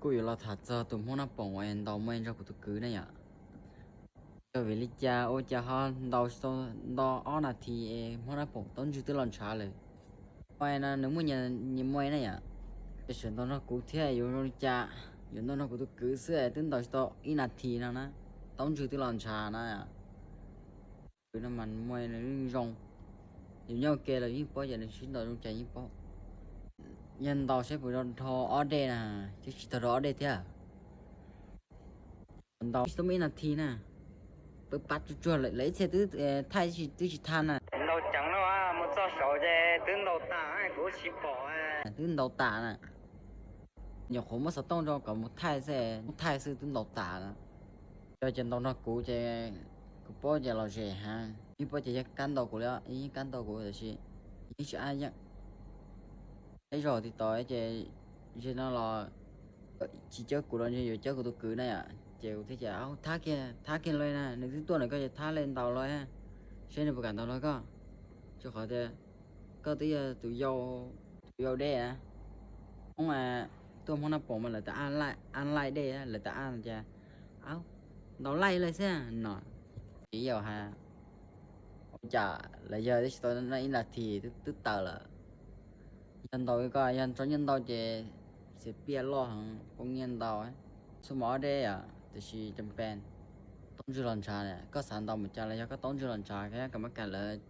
Kuj yuav los tham txog tus Hmoob Nab Poom es ntaus muaj nrog kuv tus kwv ne yom. Yog vim li cas ua cas ho ntaus tsis tau, ntaus ob nas this es Hmoob Nab Poom taub ntswg twb los ntshav lawm. Muaj no nws muaj nyias muaj ne yom. Ces tseem ntaus nrog kuv thiab yuav zoo li cas, yuav ntaus nrog kuv tus kwv xwb es twb ntaus tsis tau ib nas this no na, taub ntswg twb los ntshav na. Kwv no mas muaj nws zoo, yus nyob ua ke los yeej paub ces nws sib ntaus zoo cas yeej paub. Yog ntaus saib puas dhau ob dej na, twb tsis tau dhau ob dej thiab. Ntaus tsis tau muaj ib nas this na, pab pab tsuag tsuag lawm, lawv ib txhia twb thaij twb tsis thaj na. Ntaus ceev no mus txog saud ces twb ntaus tas, kuv tsis pom. Twb ntaus tas na. Nyuam qhuav muab xov tooj rau kom mus thaij xwb, mus thaij xwb twb ntaus tas na. Yog ces ntaus nrog kuv ces kuv paub ces los zem heev, yeej paub ces yeej kab ntaus kuv li, yeej kab ntaus kuv tiam sis yeej tsis ab yeej. Ib zaug tib tau ces ze no los tsis cawb kuv los ntshe yuav cawb kuv tus kwv na yom, ces kuv thiaj tias thab kiag, thab kiag los na, nws twb tuaj ntawm koj ces thab li ntaus los seb nws puas kam ntaus nrog koj. Rau qhov tias koj twb yog tus yau, tus yau dej na. Hmoob tuaj Hmoob Nab Poom mas lawv tas ab laij dej, lawv tas ab tias ntaus laij li xwb no. Ces yau has ua cas lawv yog twb tsis tau ib nas this twb tawm lawm. Yog ntaus ko yog tso nyiaj ntau ces txiv piaj loj heev, poob nyiaj ntau, txhua hmo ob dej yom, tiam sis cam pes taub ntswg los ntshav. Koj xav ntaus mus cas los yog koj taub ntswg los ntshav, koj mab kam lawv,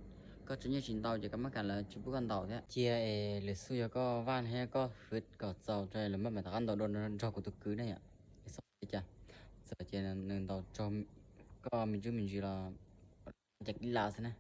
koj tso nyiaj tsis ntau ces koj mab kam lawv tsis pub koj ntaus thiab. Cia es lwm xub yog koj vaj thiab koj hwv kom txaus rau lawv maj mam rov qab ntaus dua nrog kuv tus kwv ne yom. Txawm ces nws ntaus raug koj me ntsis me ntsis los cas ib las xwb na.